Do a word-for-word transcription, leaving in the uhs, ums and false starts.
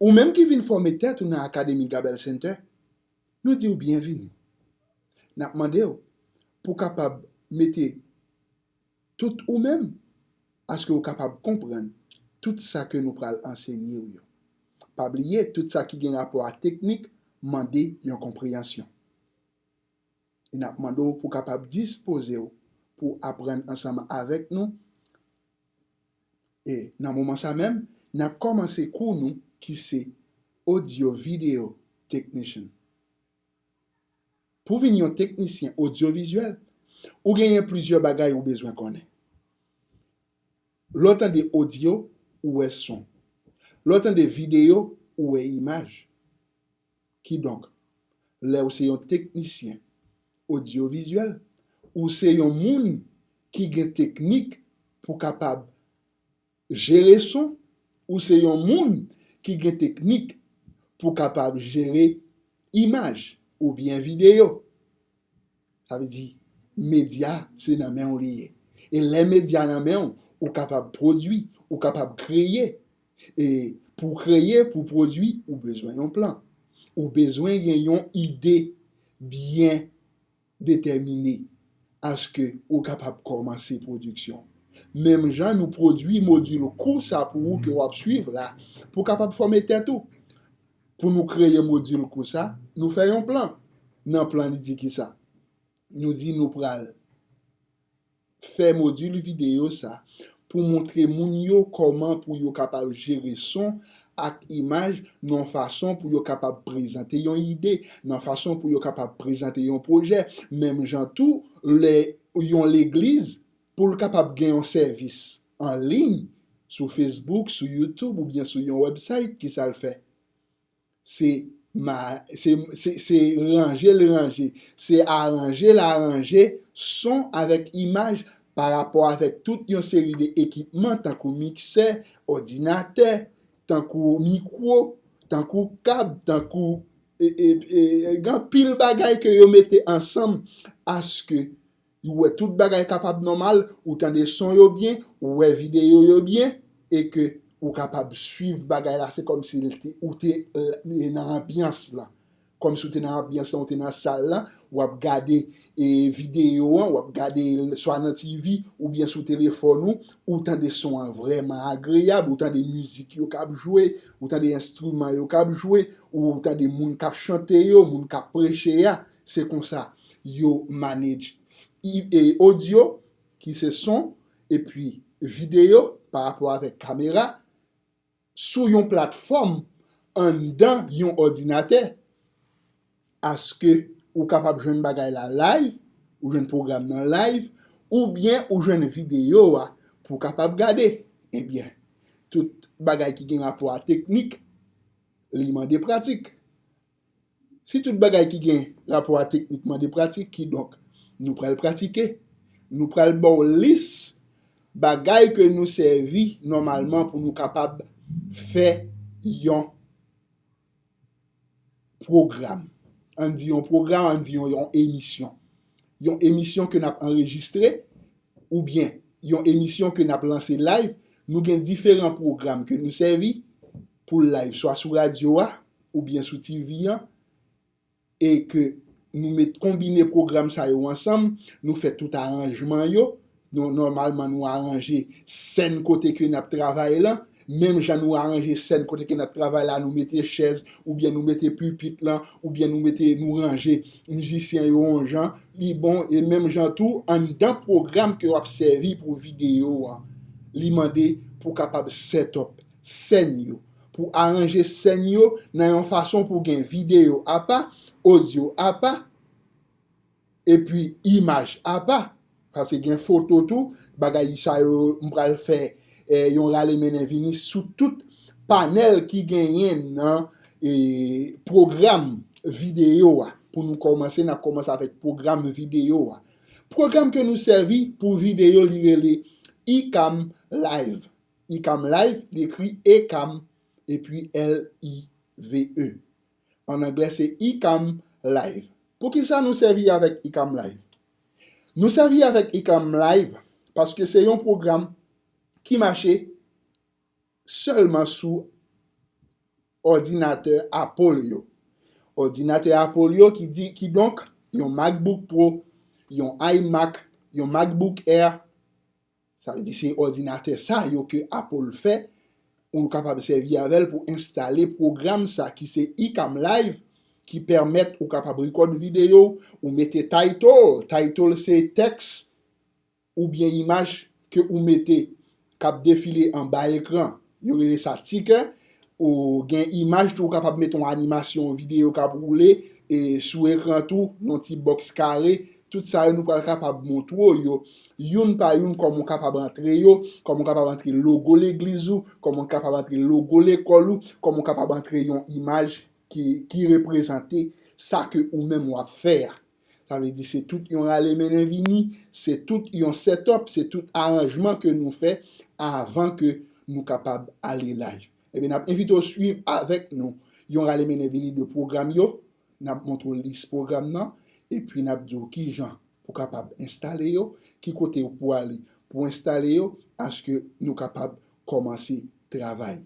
Ou menm ki vin fòme tèt ou nan Akademi Gabel Center, nou di w byenvini. N ap mande w pou w kapab mete tout ou menm, aske w kapab konprann tout sa ke nou pral ansenye w yo. Pa bliye, tout sa ki gen rapò a teknik mande yon konpreyansyon. E n ap mande w pou w kapab dispoze w pou w aprann ansanm avèk nou. E nan moman sa menm, n ap kòmanse kou nou ki se Audio Video Technician. Pou w vin yon teknisyen odyovizyèl, ou genyen plizyè bagay ou bezwen konnen. Lè w tande odyo, ou wè son. Lè w tande videyo, ou wè imaj. Kidonk, lè w se yon teknisyen odyovizyèl, ou se yon moun ki gen teknik pou kapab jere son, ou se yon moun ki gen teknik pou kapab jere imaj oubyen videyo. Sa vle di, medya se nan men w li ye. E lè medya nan men w, ou kapab pwodui, ou kapab kreye. E pou kreye, pou pwodui, ou bezwen yon plan. Ou bezwen gen yon ide byen detèmine aske ou kapab kòmanse pwodiksyon. Menm jan nou pwodui modil kou sa pou ou ke w ap swiv la, pou w kapab fòme tèt ou. Pou nou kreye modil kou sa, nou fè yon plan. Nan plan, li di ki sa? Nou di nou pral fè modil videyo sa pou montre moun yo kòman pou yo kapab jere son ak imaj nan fason pou yo kapab prezante yon ide, nan fason pou yo kapab prezante yon pwojè. Menm jan tou, lè yon legliz, pou l kapab gen yon sèvis an liy sou Facebook, sou YouTube oubyen sou yon website, ki sa l fè? Se ma, se, se, se ranje l ranje, se aranje l aranje son avèk imaj pa rapò avèk tout yon seri de ekipman tankou miksè, òdinatè, tankou mikwo, tankou kab, tankou, e, e, e, gen anpil bagay ke yo mete ansanm aske ou wè tout bagay kapab nòmal, ou tande son yo byen, ou wè videyo yo byen, e ke ou kapab swiv bagay la, se kòmsi l te, ou te, e, nan anbyans lan. Kòmsi w te nan anbyans lan, ou te nan sal lan, w ap gade, e, videyo an, w ap gade l swa nan T V oubyen sou telefòn ou, ou tande son an vrèman agreyab, ou tande mizik yo k ap jwe, ou tande enstriman yo k ap jwe, ou tande moun k ap chante yo, moun k ap preche a. Se konsa yo manage i-, e, odyo, ki se son, epi videyo pa rapò avèk kamera, sou yon platfòm anndan yon òdinatè, aske ou kapab jwenn bagay la live, ou jwenn pwogram nan live, oubyen ou jwenn videyo a pou w kapab gade. Ebyen, tout bagay ki gen rapò a teknik, li mande pratik. Si tout bagay ki gen rapò a teknik mande pratik, kidonk, nou pral pratike. Nou pral ba w lis bagay ke nou sèvi nòmalman pou nou kapab fè yon pwogram. Ann di yon pwogram, ann di yon, yon emisyon. Yon emisyon ke n ap anrejistre, oubyen yon emisyon ke n ap lanse live, nou gen diferan pwogram ke nou sèvi pou live, swa sou radyo a, oubyen sou T V an, e ke nou met konbine pwogram sa yo ansanm, nou fè tout aranjman yo. Nou, nòmalman, nou aranje sèn kote ke n ap travay lan. Menm jan nou aranje sèn kote ke n ap travay la, nou mete chèz, oubyen nou mete pipit lan, oubyen nou mete, nou ranje mizisyen yo yon jan, li bon, e menm jan tou, anndan pwogram ke w ap sèvi pou videyo an, li mande pou w kapab set up sèn yo, pou aranje sèn yo nan yon fason pou gen videyo apa, odyo apa, epi imaj apa, paske gen foto tou, bagay sa yo m pral fè, eh, yon rale mennen vini sou tout panèl ki genyen nan, eh, pwogram videyo a. Pou nou kòmanse, n ap kòmanse avèk pwogram videyo a. Pwogram ke nou sèvi pou videyo, li rele Ecamm Live. Ecamm Live, li ekri Ecamm, epi L I V E. An anglè, se Ecamm Live. Poukisa nou sèvi avèk Ecamm Live? Nou sèvi avèk Ecamm Live paske se yon pwogram ki mache sèlman sou òdinatè Apple yo. Òdinatè Apple yo ki di, kidonk, yon MacBook Pro, yon iMac, yon MacBook Air, sa vle di se òdinatè sa yo ke Apple fè, ou kapab sèvi avè l pou enstale pwogram sa ki se Ecamm Live, ki pèmèt ou kapab rekòd videyo, ou mete title, title se tèks oubyen imaj ke ou mete k ap defile anba ekran. Yo rele sa ticker. Ou gen imaj tou, ou kapab mete yon animasyon, yon videyo k ap woule e sou ekran tou, yon ti bòks kare. Tout sa yo nou pral kapab montre w yo youn pa youn, kòman w kapab antre yo, kòman w kapab antre logo legliz ou, kòman w kapab antre logo lekòl ou, kòman w kapab antre yon imaj ki, ki reprezante sa ke ou menm w ap fè a. Sa vle di se tout yon rale mennen vini, se tout yon setup, se tout aranjman ke nou fè avan ke nou kapab ale live. Ebyen, n ap envite w swiv avèk nou yon rale mennen vini de pwogram yo. N ap montre w lis pwogram nan, epi n ap di w kijan pou kapab enstale yo, ki kote pou ale pou enstale yo, aske nou kapab kòmanse travay.